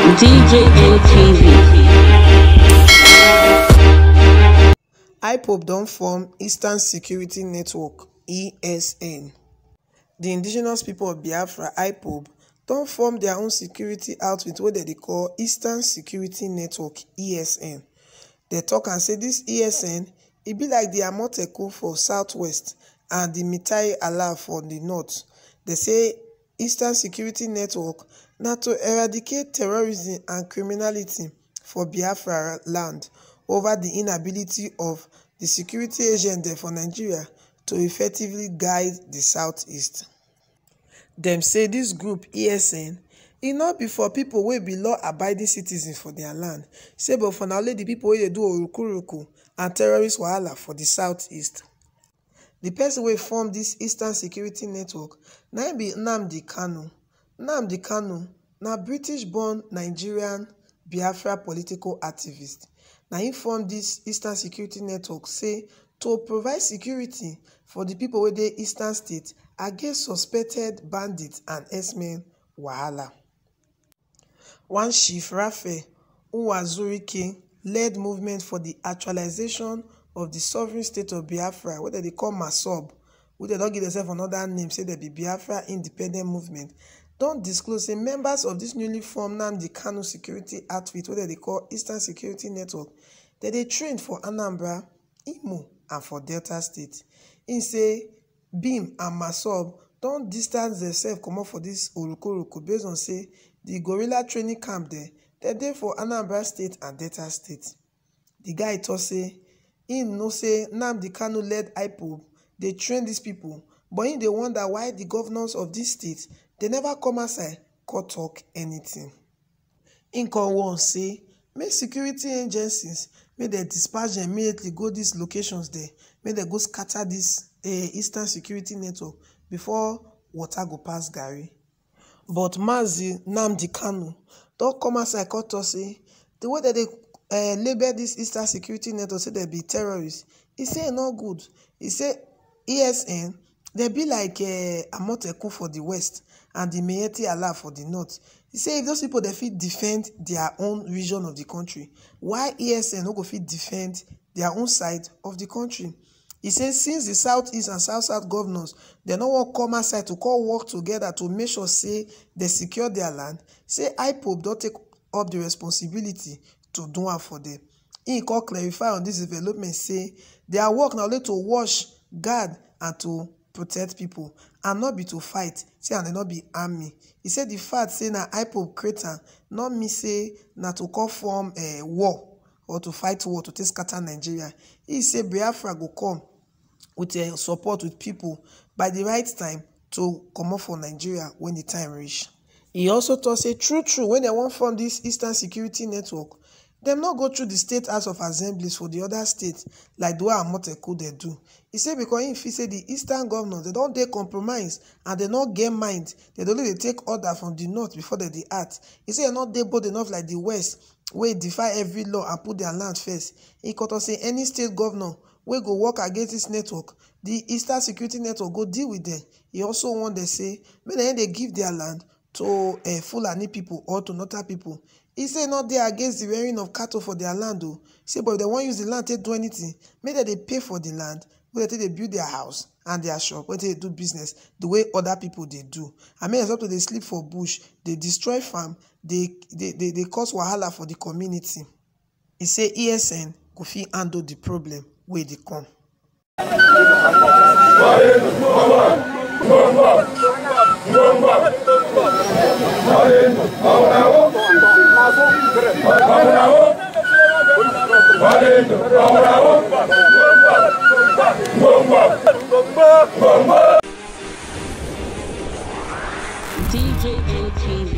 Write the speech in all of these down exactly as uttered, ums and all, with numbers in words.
D J N T V. IPOB don form Eastern Security Network, E S N. The indigenous people of Biafra, IPOB, don form their own security outfit wey dem dey call Eastern Security Network, E S N. Dem talk am say this E S N, e be like the Amotekun for southwest and the Mitai Allah for the north. Dem say Eastern Security Network na to eradicate terrorism and criminality for Biafra land over the inability of the security agent dem for Nigeria to effectively guide the southeast. Dem say this group, E S N, e no be for people wey be law-abiding citizens for their land, say but for na only the people wey dey do orukuruku and terrorist wahala for the southeast. The person wey form this Eastern Security Network na im be Nnamdi Kanu. Nnamdi Kanu na British-born Nigerian Biafra political activist. Na im form this Eastern Security Network say to provide security for the people wey dey Eastern State against suspected bandits and herdsmen wahala. One Chief Raphael Uwazurike led movement for the actualization of the sovereign state of Biafra, wey dem dey call MASSOB, wey dem don give themselves another name, say dem be Biafra Independent Movement, don disclose say members of this newly formed Nnamdi Kanu security outfit, wey dem dey call Eastern Security Network, dem dey train for Anambra, Imo, and for Delta State. Im say BIM and MASSOB don distance themselves comot for this orukuruku based on say the guerrilla training camp dem, dem dey for Anambra State and Delta State. The guy talk say im know say Nnamdi Kanu led IPOB dey train these people, but im dey wonder why the governors of this state, dem never come outside come talk anything. Im come warn say make security agencies, make dem dispatch dem immediately go these locations there, make dem go scatter this, eh, Eastern Security Network before water go pass garri. But Mazi Nnamdi Kanu don come outside come talk say the way dem dey, eh, label this Eastern Security Network, say dem be terrorists, e say e no good. E say E S N, dem be like, eh, Amotekun for the west and the Miyetti Allah for the north. E say if those people dem fit defend their own region of the country, why E S N no go fit defend their own side of the country? E say since the southeast and south-south governors dem no wan come outside to come work together to make sure say dem secure their land, say IPOB don take up the responsibility to do am for them. Im come clarify on this development say their work na only to watch, guard and to protect people, and no be to fight, say and dem no be army. E say the fact say na IPOB create am no mean say na to come form, eh, war or to fight war to take scatter Nigeria. Im say Biafra go come with, eh, support with people by the right time to comot for Nigeria when the time reach. E also talk say true true, when dem wan form this Eastern Security Network, dem no go through the State House of Assemblies for the other states like the way Amotekun dey do. E say because im feel say the eastern governors dem don dey compromise and dem no get mind, dem dey only dey take order from the north before dem dey act. E say dem no dey bold enough like the west wey defy every law and put their land first. Im come talk say any state governor wey go work against this network, the Eastern Security Network go deal with them. E also warn dem say make dem no dey give their land to, eh, Fulani people or to northern people. E say e no dey against the rearing of cattle for their land o. Say but if dem wan use the land take do anything, make dem dey pay for the land wey dem take dey build their house and their shop, wey take dey do business the way other people dey do. And make dem stop to dey sleep for bush, dey destroy farm, dey dey dey dey cause wahala for the community. E say E S N go fit handle the problem wey dey come. D J N T V.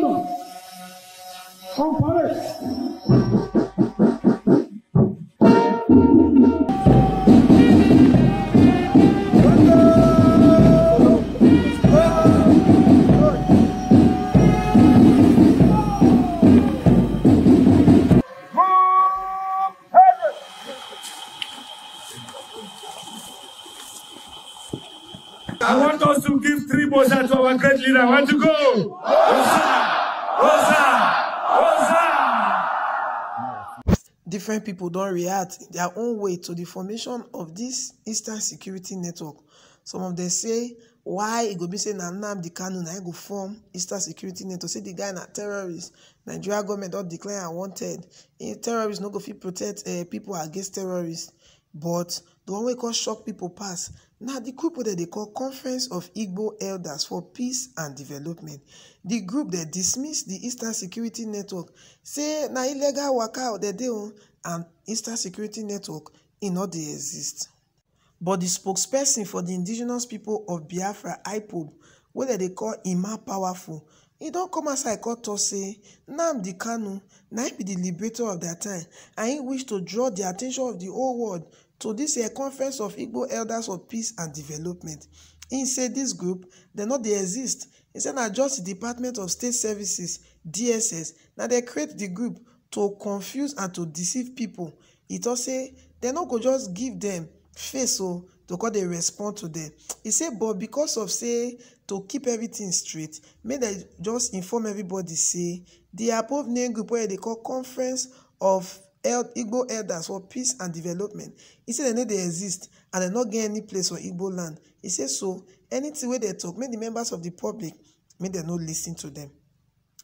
On parade. I want us to give three boza to our great leader. I want to go. Oza! Oza! Oza! Different people don react in their own way to the formation of this Eastern Security Network. Some of them say, why e go be say na Nnamdi Kanu na im go form Eastern Security Network? Say the guy na terrorist. Nigeria government don declare am wanted. Im terrorists no go fit protect, eh, people against terrorists. But the one wey come shock people pass na the group wey dem dey call Conference of Igbo Elders for Peace and Development. The group dey dismiss the Eastern Security Network, say na illegal waka dem dey on, and Eastern Security Network e no dey exist. But the spokesperson for the Indigenous People of Biafra, IPOB, wey dem dey call Emma Powerful, e don come outside come talk say Nnamdi Kanu na im be the liberator of their time, and he wish to draw the attention of the whole world to this year Conference of Igbo Elders for Peace and Development. He say this group, dem no dey exist. He say na just the Department of State Services, D S S, na dem create the group to confuse and to deceive people. He talk say dem no go just give them face o to come dey respond to them. He say, but because of say to keep everything straight, make dem just inform everybody say the above name group wey dem dey call Conference of El-, Igbo Elders for Peace and Development, he say dem no dey exist and dem no get any place for Igbo land. He say so anything wey dem talk, make the members of the public, make dem no listen to them.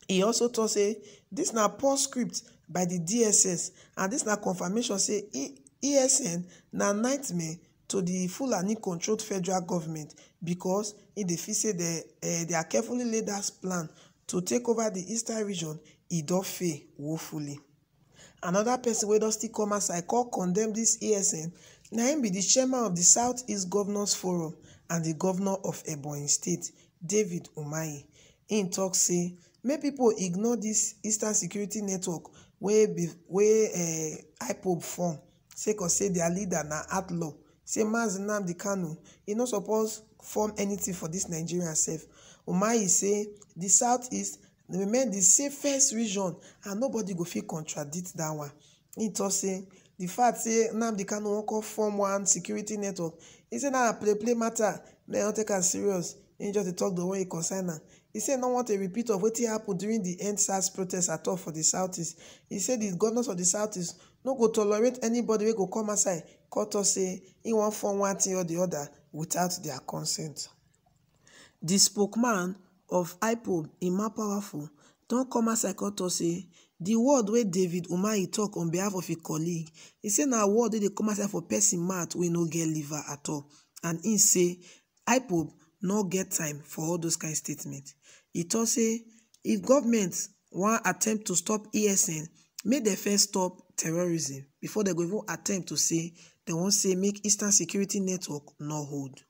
He also talk say this na poor script by the D S S, and this na confirmation say E-, E S N na nightmare to the Fulani-controlled federal government, because e dey feel say they, eh, they are carefully laid out plan to take over the eastern region, e don fail woefully. Another person wey don still come outside come condemn this E S N, na im be the chairman of the Southeast Governors Forum and the governor of Ebonyi State, David Umahi. Im talk say make people ignore this Eastern Security Network wey be, wey, eh, IPOB form, sake of say their leader na outlaw. Say Mazi Nnamdi Kanu, e no suppose form anything for this Nigeria sef. Umahi say the Southeast remain the safest region and nobody go fit contradict that one. He talk say the fact say Nnamdi Kanu wan come form one security network, he say na play play matter, make dem no take am serious. He just dey talk the way e concern am. He say he no want a repeat of wetin happen during the EndSARS protest at all for the Southeast. He say the governors of the Southeast no go tolerate anybody wey go come outside come talk say he wan form one thing or the other without their consent. The spokesman of IPOB, Emma Powerful, don come outside come talk say the word wey David Umahi talk on behalf of him colleague, he say na word wey dey come outside for person mouth wey no get liver at all, and he say IPOB no get time for all those kind statements. He talk say if government wan attempt to stop E S N, make dem first stop terrorism before dem go even attempt to say dem wan say make Eastern Security Network no hold.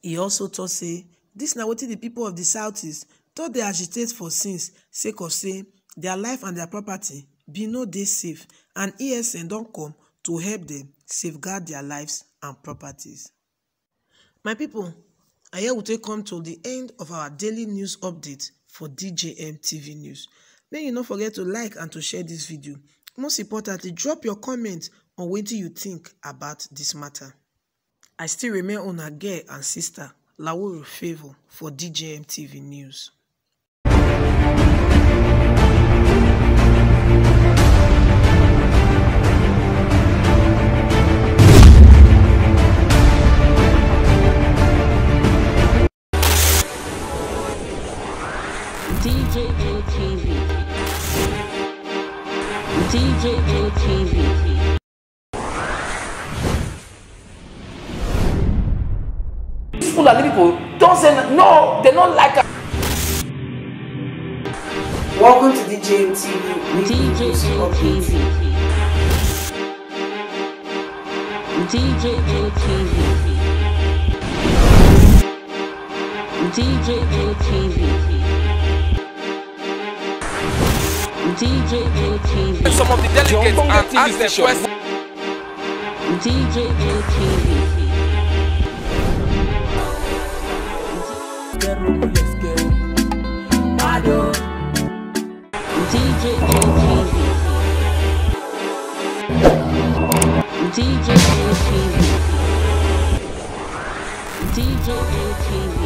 He also talk say this na wetin the people of the Southeast don dey agitate for since, sake of say their life and their property bin no dey safe, and E S N don come to help them safeguard their lives and properties. My people, na here we take come to the end of our daily news update for D J M T V News. Make you no forget to like and to share this video. Most importantly, drop your comment on wetin you think about this matter. I still remain una girl and sister, Lawuru Favour, for D J M T V News. D J M T V. D J M T V. These Fulani people don say no, they no like am. Welcome to D J M T V. D J M T V. D J M T V. D J M T V. D J N T V. Some of the delegates and ask them questions. D J N T V. D J N T V. D J N T V. D J N T V.